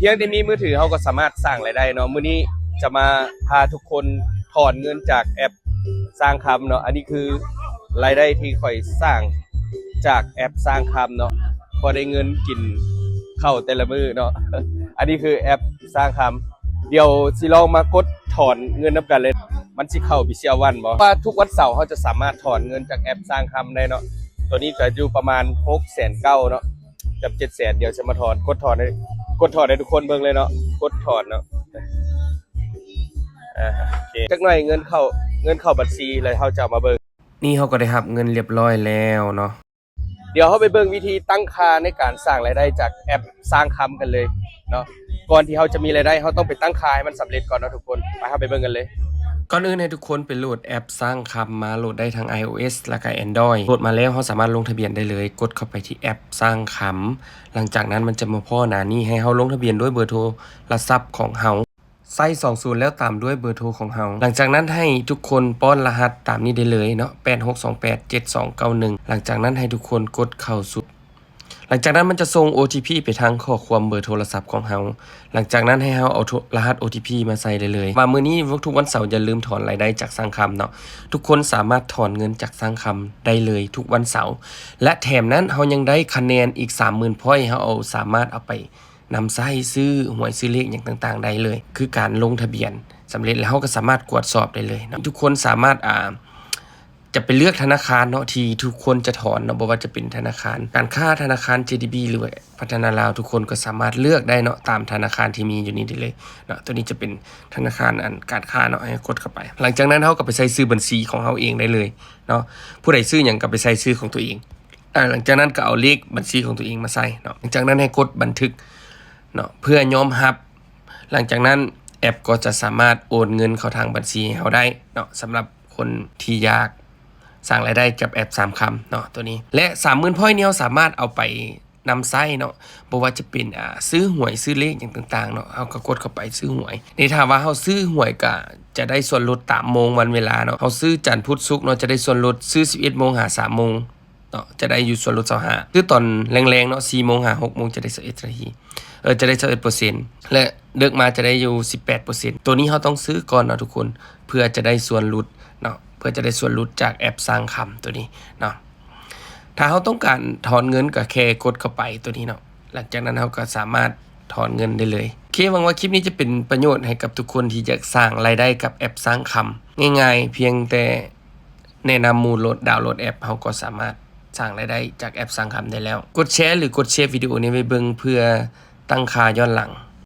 ພຽງແຕ່ມີມືຖືເຮົາກໍສາມາດສ້າງລາຍໄດ້ເນາະ. ມື້ນີ້ຈະມາພາທຸກຄົນຖອນເງິນຈາກແອັບສ້າງຄຳເນາະ. ອັນນີ້ຄືລາຍໄດ້ທີ່ຂ້ອຍສ້າງຈາກແອັບສ້າງຄຳເນາະ, ພໍໄດ້ເງິນກິນເຂົ້າແຕ່ລະມື້ເນາະ. ອັນນີ້ຄືແອັບສ້າງຄຳ. ດຽວຊິລອງມາກົດຖອນເງິນນຳກັນເລີຍ, ມັນຊິເຂົ້າ Visual One ບໍ່? ວ່າທຸກວັນເສົາເຮົາຈະສາມາດຖອນເງິນຈາກແອັບສ້າງຄຳໄດ້ເນາະ. ຕົວນີ້ຈະຢູ່ປະມານຫົກແສນເກົ້າເນາະ ກັບເຈັດແສນ. ດຽວຈະມາຖອນ, ກົດຖອນໃຫ້ ກົດຖອນໃຫ້ທຸກຄົນເບິ່ງເລີຍເນາະ, ກົດຖອນເນາະ. ອາ ໂອເຄ ຈັກໜ້ອຍເງິນເຂົ້າ, ເງິນເຂົ້າບັນຊີ ແລ້ວເຮົາຈະເອົາມາເບິ່ງ. ນີ້ເຮົາກໍໄດ້ຮັບເງິນລຽບຮ້ອຍແລ້ວເນາະ. ດຽວເຮົາໄປເບິ່ງວິທີຕັ້ງຄ່າໃນການສ້າງລາຍໄດ້ຈາກແອັບສ້າງຄຳກັນເລີຍເນາະ. ກ່ອນທີ່ເຮົາຈະມີລາຍໄດ້ ເຮົາຕ້ອງໄປຕັ້ງຄ່າໃຫ້ມັນສຳເລັດກ່ອນເນາະທຸກຄົນ. ໄປ ເຮົາໄປເບິ່ງກັນເລີຍ. ກ່ອນອື່ນໃຫ້ທຸກຄົນໄປໂຫຼດແອັບສ້າງຄຳມາ, ໂຫຼດໄດ້ທັງ iOS ແລ້ວກໍ Android. ໂຫຼດມາແລ້ວ ເຮົາສາມາດລົງທະບຽນໄດ້ເລີຍ, ກົດເຂົ້າໄປທີ່ແອັບສ້າງຄຳ. ຫຼັງຈາກນັ້ນມັນຈະມາພໍ້ໜ້ານີ້ ໃຫ້ເຮົາລົງທະບຽນດ້ວຍເບີໂທລະສັບຂອງເຮົາ. ໃສ່ສອງສູນແລ້ວຕາມດ້ວຍເບີໂທຂອງເຮົາ. ຫຼັງຈາກນັ້ນໃຫ້ທຸກຄົນປ້ອນລະຫັດຕາມນີ້ໄດ້ເລີຍເນາະ, ແປດຫົກສອງແປດເຈັດສອງເກົ້າໜຶ່ງ. ຫຼັງຈາກນັ້ນໃຫ້ທຸກຄົນກົດເຂົ້າສູ່, ຫຼັງຈາກນັ້ນມັນຈະສົ່ງ ໂອທີພີ ໄປທາງຂໍ້ຄວາມເບີໂທລະສັບຂອງເຮົາ. ຫຼັງຈາກນັ້ນໃຫ້ເຮົາເອົາໂທ, ລະຫັດ ໂອທີພີ ມາໃສ່ໄດ້ເລີຍ. ວ່າມື້ນີ້ທຸກວັນເສົາຢ່າລືມຖອນລາຍໄດ້ຈາກສ້າງຄຳເນາະ. ທຸກຄົນສາມາດຖອນເງິນຈາກສ້າງຄຳໄດ້ເລີຍທຸກວັນເສົາ. ແລະ ແຖມນັ້ນເຮົາຍັງໄດ້ຄະແນນອີກສາມໝື່ນພອຍ, ເຮົາເອົາ, ສາມາດເອົາໄປ ນຳໃຊ້ຊື້ຫວຍຊື້ເລກຫຍັງຕ່າງໆໄດ້ເລີຍ, ຄືການລົງທະບຽນສຳເລັດແລ້ວ ເຮົາກໍສາມາດກວດສອບໄດ້ເລີຍເນາະ. ທຸກຄົນສາມາດ ອ່າ ຈະໄປເລືອກທະນາຄານເນາະ ທີ່ທຸກຄົນຈະຖອນເນາະ, ບໍ່ວ່າຈະເປັນທະນາຄານການຄ້າ, ທະນາຄານ ເຈດີບີ ຫຼືວ່າພັດທະນາລາວ, ທຸກຄົນກໍສາມາດເລືອກໄດ້ເນາະ ຕາມທະນາຄານທີ່ມີຢູ່ນີ້ໄດ້ເລີຍເນາະ. ຕົວນີ້ຈະເປັນທະນາຄານ ອັນ ການຄ້າເນາະ, ໃຫ້ກົດເຂົ້າໄປ. ຫຼັງຈາກນັ້ນເຮົາກໍໄປໃສ່ຊື່ບັນຊີຂອງເຮົາເອງໄດ້ເລີຍເນາະ, ຜູ້ໃດຊື່ຫຍັງກໍໄປໃສ່ຊື່ຂອງຕົວເອງ. ອາ ຫຼັງຈາກນັ້ນກໍເອົາເລກບັນຊີຂອງຕົວເອງມາໃສ່ເນາະ. ຫຼັງຈາກນັ້ນໃຫ້ກົດບັນທຶກເນາະ ເພື່ອຍອມຮັບ. ຫຼັງຈາກນັ້ນແອັບກໍຈະສາມາດໂອນເງິນເຂົ້າທາງບັນຊີໃຫ້ເຮົາໄດ້ເນາະ, ສຳລັບຄົນທີ່ຢາກສ້າງລາຍໄດ້ກັບແອັບສາມຄຳເນາະ ຕົວນີ້. ແລະ ສາມໝື່ນພອຍນີ້ເຮົາສາມາດເອົາໄປນຳໃຊ້ເນາະ, ບໍ່ວ່າຈະເປັນ ອາ ຊື້ຫວຍ, ຊື້ເລກຫຍັງຕ່າງໆເນາະ, ເຮົາກໍກົດເຂົ້າໄປຊື້ຫວຍ. ນີ້ຖ້າວ່າເຮົາຊື້ຫວຍກໍຈະໄດ້ສ່ວນຫຼຸດຕາມໂມງວັນເວລາເນາະ. ເຮົາຊື້ຈັນ, ພຸດ, ສຸກເນາະ ຈະໄດ້ສ່ວນຫຼຸດ, ຊື້ສິບເອັດໂມງຫາສາມໂມງ ເນາະ ຈະໄດ້ຢູ່ສ່ວນຫຼຸດຊາວຫ້າ ຄືຕອນແລງໆເນາະ ສີ່ໂມງຫາຫົກໂມງຈະໄດ້ຊາວເອັດ ເອີ ຈະໄດ້ຊາວເອັດເປີເຊັນ ແລະ ເລິກມາຈະໄດ້ຢູ່ສິບແປດເປີເຊັນ. ໂຕນີ້ເຮົາຕ້ອງຊື້ກ່ອນເນາະທຸກຄົນ ເພື່ອຈະໄດ້ສ່ວນຫຼຸດເນາະ ເພື່ອຈະໄດ້ສ່ວນຫຼຸດຈາກແອັບສ້າງຄຳໂຕນີ້ເນາະ. ຖ້າເຮົາຕ້ອງການຖອນເງິນກໍແຄ່ກົດເຂົ້າໄປໂຕນີ້ເນາະ ຫຼັງຈາກນັ້ນເຮົາກໍສາມາດຖອນເງິນໄດ້ເລີຍ. ໂອເຄ ຫວັງວ່າຄລິບນີ້ຈະເປັນປະໂຫຍດໃຫ້ກັບທຸກຄົນທີ່ຢາກສ້າງລາຍໄດ້ກັບແອັບສ້າງຄຳ ງ່າຍໆ ພຽງແຕ່ ແນະນຳໝູ່ໂຫຼດ ດາວໂຫຼດແອັບ ເຮົາກໍສາມາດສ້າງລາຍໄດ້ຈາກແອັບສ້າງຄຳໄດ້ແລ້ວ. ກົດແຊ ຫຼື ກົດເຊບວິດີໂອນີ້ໄວ້ເບິ່ງ ເພື່ອຕັ້ງຄ່າຍ້ອນຫຼັງ